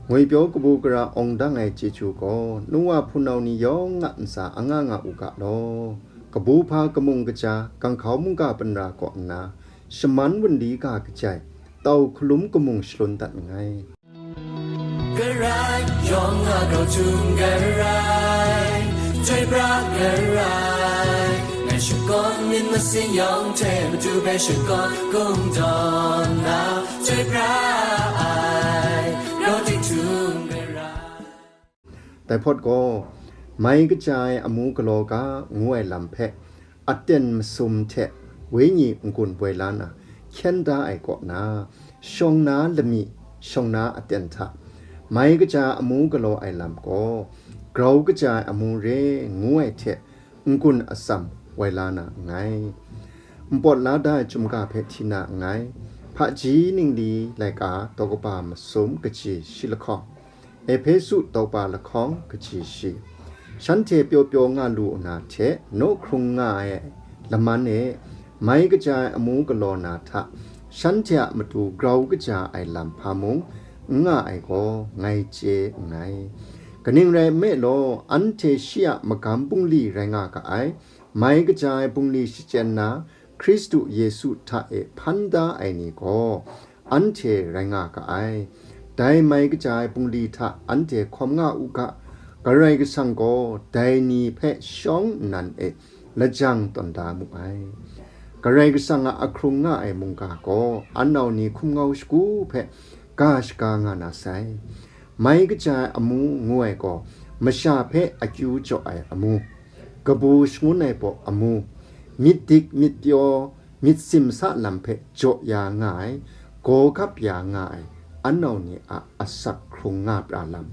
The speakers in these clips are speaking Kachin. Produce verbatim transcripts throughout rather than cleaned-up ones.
Ngwipyaw kabu gara awng dang ai chyeju gaw, nu wa hpunau ni yawng a ntsa anga nga u ga law, kabu hpa kamung kaja, ganghkau mungga panra kaw nna, shaman wunli ga kajai, tau hkalum kamung shalun dat nngai. Garai, yawng a grau htum garai, jai bra garai, ngai shakawn myit masin yawng hte matu hpe shakawn kungdawn na, jai bra ai, grau ding htum garai. Dai hpawt gaw, mai kaja ai amu galaw ga ngu ai lam hpe, aten masum hte wenyi n-gun woi la na, hkyen da ai kaw na, shawng na lami, shawng na aten hta, mai kaja amu galaw ai lam gaw, grau kaja ai amu re ngu ai hte, n-gun atsam woi la na nngai. Npawt la da ai chyum ga hpe hti na nngai. Hpaji ningli laika daw kaba masum kaji shi lahkawng, Ehpesu daw kaba lahkawng kaji shi. Shanhte pyaw pyaw nga lu na hte naw hkrung nga ai laman e, mai kaja ai amu galaw na hta, shanhte a matu grau kaja ai lam hpa mung n nga ai gaw ngai chye nngai. Kaning rai nme law, anhte shi a magam bungli rai nga ga ai, mai kaja ai bungli shachyen na, Hkristu Yesu hta e hpan da ai ni gaw, anhte rai nga ga ai. Dai mai kaja ai bungli hta anhte hkawm nga u ga, Karai Kasang gaw dai ni hpe shawng nnan e lajang tawn da mu ai. Karai Kasang a ahkrung nga ai mungga gaw, anau ni hkum ngau shagu hpe ga shaga nga na sai. Mai kaja ai amu ngu ai gaw, masha hpe akyu jaw ai amu, kabu shangun ai baw amu, myit dik myit pyaw, myit simsa lam hpe jaw ya nga ai, gaw gap ya nga ai, anau ni a asak hkrung nga pra lam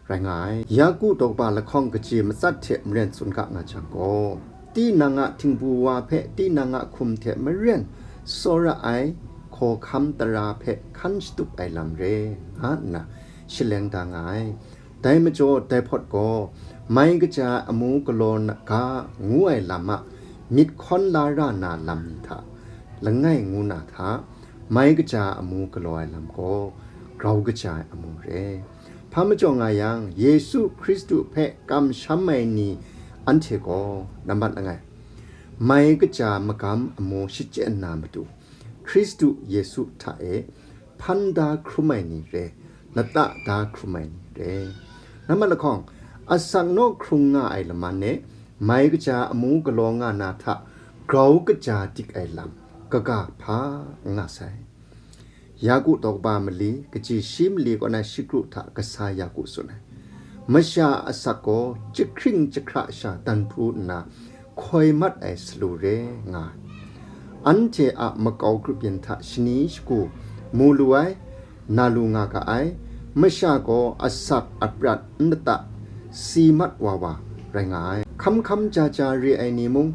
rai nga ai. Yaku daw kaba lahkawng kaji matsat hte maren tsun ga nga jang gaw, tinang a htingbu wa hpe tinang a hkum hte maren tsawra ai hkawhkam tara hpe hkan shatup ai lam re, nga nna shaleng da nga ai. Dai majaw, dai hpawt gaw, mai kaja ai amu galaw na ga ngu ai lam a myit hkawn la ra na lam ni hta, langai ngu na hta, mai kaja ai amu galaw ai lam gaw, grau kaja ai amu re. Hpa majaw nga yang, Yesu Hkristu hpe kamsham ai ni anhte gaw, nambat langai, mai kaja magam amu shachyen na matu, Hkristu Yesu hta e hpan da hkrum ai ni re, lata da hkrum ai ni re. Nambat lahkawng, asak naw hkrung nga ai laman e, mai kaja amu galaw nga na hta grau kaja dik ai lam, kaga hpa n nga sai. Yaku daw kaba mali, kaji shi mali kaw na shi kru hta kasa Yaku tsun ai. Masha a asak gaw jahkring jahkra sha dan pru nna, hkoi mat ai salu re nga ai. Anhte a makau grup yin hta shani shagu mu lu ai, na lu nga ga ai, masha gaw asak aprat n lata si mat wa wa rai nga ai. Hkam hkam ja ja re ai ni mung,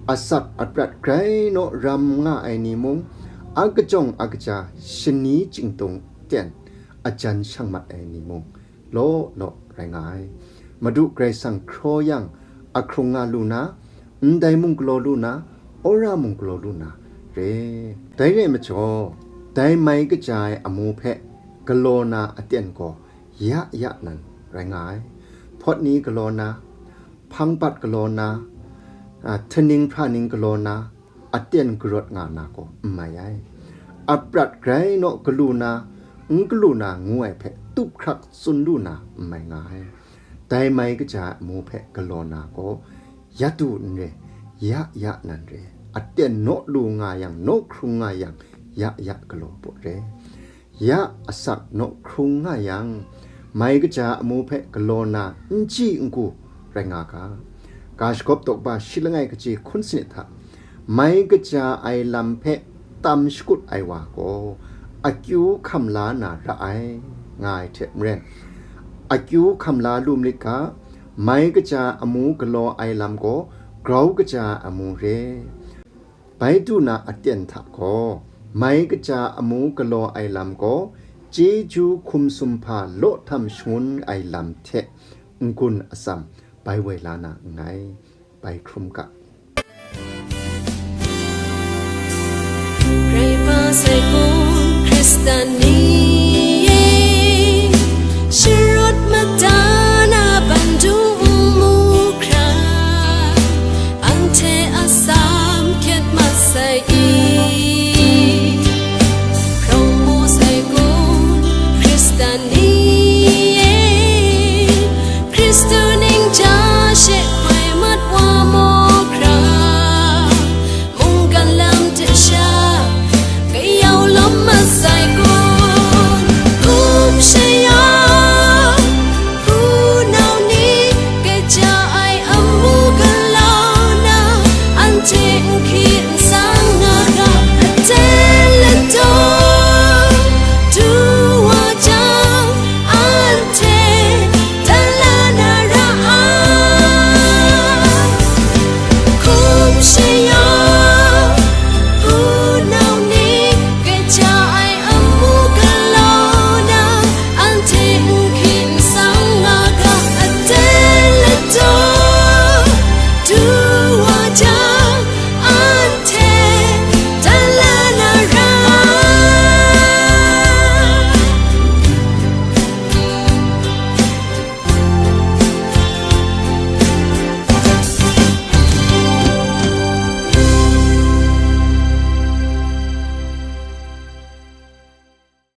asak aprat grai naw ram nga ai ni mung, a kajawng a kaja shani chyingtung ten ajan shang mat ai ni mung, law law rai nga ai. Madu Karai Kasang hkraw yang, ahkrung nga lu na, ndai mung galaw lu na, wora mung galaw lu na, re. Dai rai majaw, dai mai kaja ai amu hpe galaw na aten gaw ya ya nan rai nga ai. Hpawt ni galaw na, hpang bat galaw na, a, htaning hpraning galaw na, aten karawt nga na gaw n mai ai. Aprat grai naw galu na, n galu na ngu ai hpe tup hkrak tsun lu na n mai nga ai. Dai mai kaja ai amu hpe galaw na gaw, ya du n re, ya ya nan re, aten naw lu nga yang, naw hkrung nga yang, ya ya galaw baw re. Ya asak naw hkrung nga yang, mai kaja amu hpe galaw na n chyi n gu rai nga ga. Ga shagawp daw kaba shi langai kaji hkun sanit hta, mai kaja ai lam hpe tam shakut ai wa gaw, akyu hkam la na ra ai, nga ai hte maren, akyu hkam la lu malit ga, mai kaja amu galaw ai lam gaw, grau kaja amu re. Bai du na aten hta gaw, mai kaja amu galaw ai lam gaw, chyeju hkum sumhpa law htam shangun ai lam hte n-gun atsam bai woi la na nngai. Bai hkrum ga. Graypa sai hpung Hkristan ni